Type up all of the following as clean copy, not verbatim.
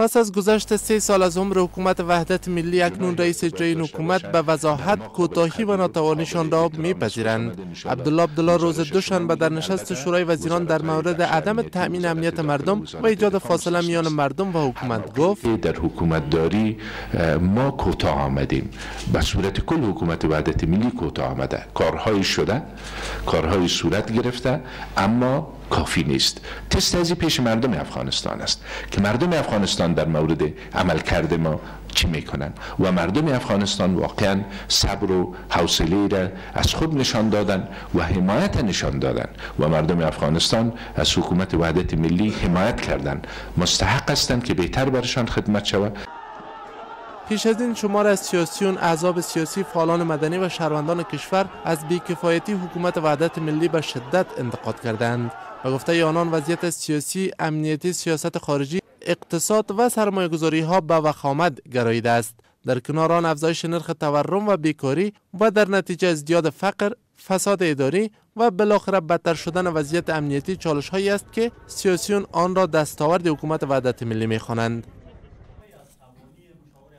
پس از گذشت 3 سال از عمر حکومت وحدت ملی، اکنون رئیس اجرایی این حکومت به وضاحت کوتاهی و ناتوانیشان را میپذیرند. عبدالله عبدالله روز دوشنبه در نشست شورای وزیران در مورد عدم تأمین امنیت مردم و ایجاد فاصله میان مردم و حکومت گفت: در حکومت داری ما کوتاه آمدیم. به صورت کل حکومت وحدت ملی کوتاه آمده. کارهای شده، کارهای صورت گرفته، اما کافی نیست. تست ازی پیش مردم افغانستان است که مردم افغانستان در مورد عملکرد ما چی میکنن و مردم افغانستان واقعا صبر و حوصله را از خود نشان دادن و حمایت نشان دادن و مردم افغانستان از حکومت وحدت ملی حمایت کردند. مستحق هستند که بهتر برشان خدمت شود. پیش از این شمار از سیاسیون، احزاب سیاسی، فعالان مدنی و شهروندان کشور از بیکفایتی حکومت وحدت ملی به شدت انتقاد کردند. به گفته آنان، وضعیت سیاسی، امنیتی، سیاست خارجی، اقتصاد و سرمایه‌گذاری ها به وخامت گراییده است. در کنار آن، افزایش نرخ تورم و بیکاری و در نتیجه ازدیاد فقر، فساد اداری و بالاخره بدتر شدن وضعیت امنیتی چالش هایی است که سیاسیون آن را دستاورد حکومت وحدت ملی میخوانند.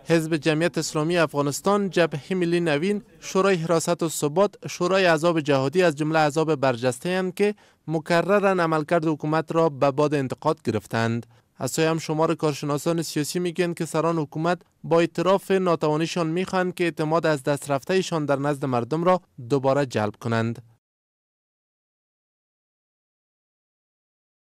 حزب جمعیت اسلامی افغانستان، جبهه ملی نوین، شورای حراست و ثبات، شورای احزاب جهادی از جمله احزاب برجسته اند که مکررا عملکرد حکومت را به باد انتقاد گرفتند. از سوی هم، شمار کارشناسان سیاسی میگویند که سران حکومت با اعتراف ناتوانیشان میخواهند که اعتماد از دست رفتهشان در نزد مردم را دوباره جلب کنند.